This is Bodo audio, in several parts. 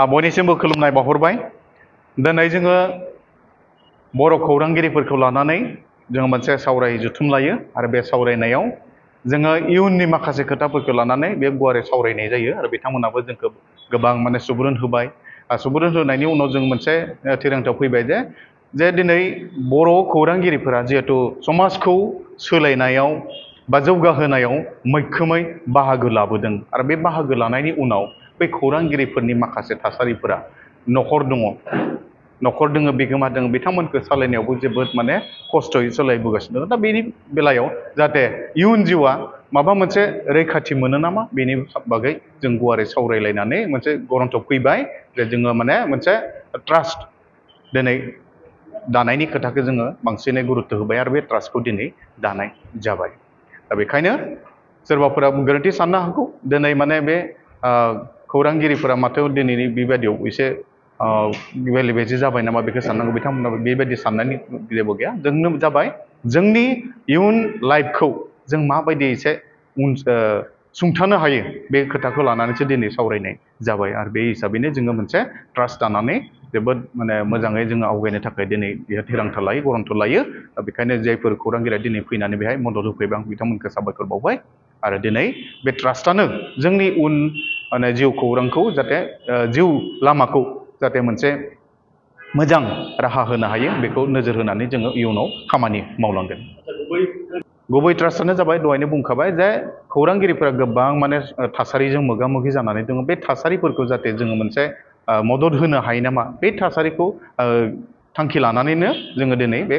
बयनिसिमबो खुलुमनाय बावहरबाय। दिनै जोङो बर' खौरांगिरिफोरखौ लानानै जोङो मोनसे सावराय जथुम लायो आरो बे सावरायनायाव जोङो इयुननि माखासे खोथाफोरखौ लानानै बे गुवारै सावरायनाय जायो आरो बिथांमोनाबो जोंखौ गोबां सुबुरुन होबाय। सुबुरुन होनायनि उनाव जों मोनसे थिरांथायाव फैबाय जे दिनै बर' खौरांगिरिफोरा जिहेथु समाजखौ सोलायनायाव बा जौगाहोनायाव मैखोमै बाहागो लाबोदों आरो बे बाहागो लानायनि उनाव बे खौरांगिरिफोरनि माखासे थासारिफोरा न'खर दङ बिगोमा दङ बिथांमोनखौ सालायनायावबो जोबोद खस्थ'यै सोलायबोगासिनो दङ। दा बेनि बेलायाव जाहाथे इयुन जिउआ माबा मोनसे रैखाथि मोनो नामा बेनि बागै जों गुवारै सावरायलायनानै मोनसे गरन्थआव फैबाय जे जोङो मोनसे ट्रास्ट दिनै दानायनि खोथाखौ जोङो बांसिनै गुरुत्त' होबाय आरो बे ट्रास्टखौ दिनै दानाय जाबाय। दा बेखायनो सोरबाफोरा गोरोन्थि साननो हागौ दिनै बे खौरांगिरिफोरा माथो दिनैनि बेबायदियाव एसे बेले बेजे जाबाय नामा बेखौ साननांगौ। बिथांमोनाबो बेबायदि साननायनि जेबो गैया। जोंनो जाबाय जोंनि इयुन लाइफखौ जों माबायदि एसे सुंथानो हायो बे खोथाखौ लानानैसो दिनै सावरायनाय जाबाय आरो बे हिसाबैनो जोङो मोनसे ट्रास्ट दानानै जोबोद मोजाङै जोङो आवगायनो थाखाय दिनै बेहा थिरांथा लायो गरन्थ' लायो। बेखायनो जायफोर खौरांगिरिया दिनै फैनानै बेहाय मदद होफैबाय आं बिथांमोनखौ साबायखर बावबाय आरो दिनै बे ट्रास्टआनो जोंनि उन जिउ खौरांखौ जाहाथे जिउ लामाखौ जाहाथे मोनसे मोजां राहा होनो हायो बेखौ नोजोर होनानै जोङो इयुनाव खामानि मावलांगोन। गुबै ट्रास्टआनो जाबाय दहायनो बुंखाबाय जे खौरांगिरिफोरा गोबां थासारिजों मोगा मोगि जानानै दङ। बे थासारिफोरखौ जाहाथे जोङो मोनसे मदद होनो हायो नामा बे थासारिखौ थांखि लानानैनो जोङो दिनै बे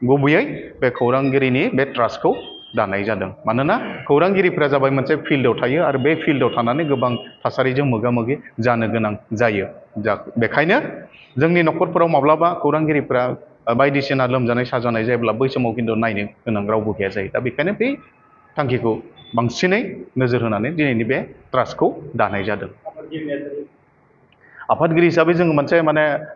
गुबैयै बे खौरांगिरिनि बे ट्रास्टखौ दानाय जादों। मानोना खौरांगिरिफोरा जाबाय मोनसे फिल्डआव थायो आरो बे फिल्डआव थानानै गोबां थासारिजों मोगा मोगि जानो गोनां जायो। बेखायनो जोंनि न'खरफोराव माब्लाबा खौरांगिरिफोरा बायदिसिना लोमजानाय साजानाय जायोब्ला बै समाव खिन्थु नायनो गोनां रावबो गैया जायो। दा बेखायनो बे थांखिखौ बांसिनै नोजोर होनानै दिनैनि बे ट्रास्टखौ दानाय जादों। आफादगिरि हिसाबै जोङो मोनसे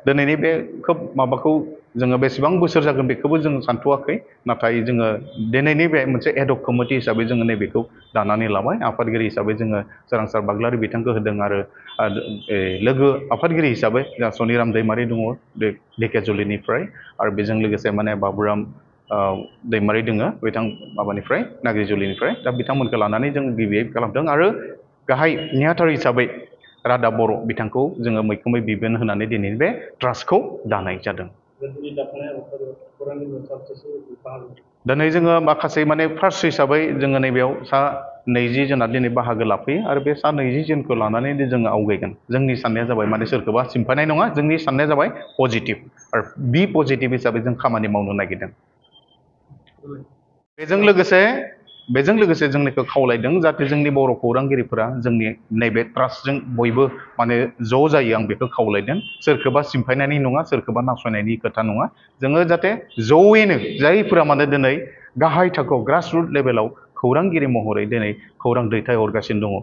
दिनैनि बे खोब माबाखौ जोङो बेसेबां बोसोर जागोन बेखौबो जों सानथ'वाखै। नाथाय जोङो दिनैनि बे मोनसे एडहक कमिटि हिसाबै जोङो नैबेखौ दानानै लाबाय। आफादगिरि हिसाबै जोङो सोरांसार बाग्लारि बिथांखौ होदों आरो लोगो आफादगिरि हिसाबै जोंहा सनिराम दैमारि दङ ढेकियाजुलिनिफ्राय आरो बेजों लोगोसे बाबुराम दैमारि दङ बिथां माबानिफ्राय नाग्रिजुलिनिफ्राय। दा बिथांमोनखौ लानानै जों गिबियै खालामदों आरो गाहाय नेहाथारि हिसाबै रादाब बर' बिथांखौ जोङो मैखोमै बिबान होनानै दिनैनि बे ट्रास्टखौ दानाय जादों। दिनै जोङो माखासे फार्स्ट हिसाबै जोङो नैबेयाव सा 20 जना दिनै बाहागो लाफैयो आरो बे सा 20 जनखौ लानानै जोङो आवगायगोन। जोंनि साननाया जाबाय सोरखौबा सिम्फायनाय नङा। जोंनि साननाया जाबाय पजिटिभ आरो बि पजिटिभ हिसाबै जों खामानि मावनो नागिरदों। बेजों लोगोसे जोंनिखौ खावलायदों जाहाथे जोंनि बर' खौरांगिरिफोरा जोंनि नैबे ट्रास्टजों बयबो ज' जायो आं बेखौ खावलायदों। सोरखौबा सिम्फायनायनि नङा सोरखौबा नासयनायनि खोथा नङा। जोङो जाहाथे ज'यैनो जायफोरा दिनै गाहाय थाखोआव ग्रास रुट लेभेलाव खौरांगिरि महरै दिनै खौरां दैथायहरगासिनो दङ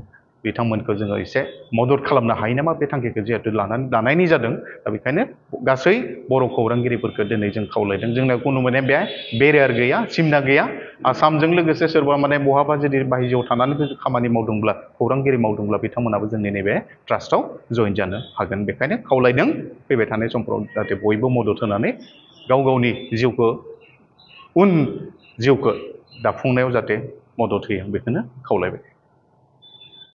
बिथांमोनखौ जोङो एसे मदद खालामनो हायो नामा बे थांखिखौ जिहेतु लानानै दानायनि जादों। दा बेखायनो गासै बर' खौरांगिरिफोरखौ दिनै जों खावलायदों। जोंना खुनु बेहाय बेरियार गैया सिमना गैया। आसामजों लोगोसे सोरबा बहाबा जुदि बायजोआव थानानै खामानि मावदोंब्ला खौरांगिरि मावदोंब्ला बिथांमोनाबो जोंनि नैबे ट्रास्टआव जइन जानो हागोन। बेखायनो खावलायदों फैबाय थानाय समफ्राव जाहाथे बयबो मदद होनानै गाव गावनि उन जिउखौ दाफुंनायाव जाहाथे मदद होयो बेखौनो खावलायबाय।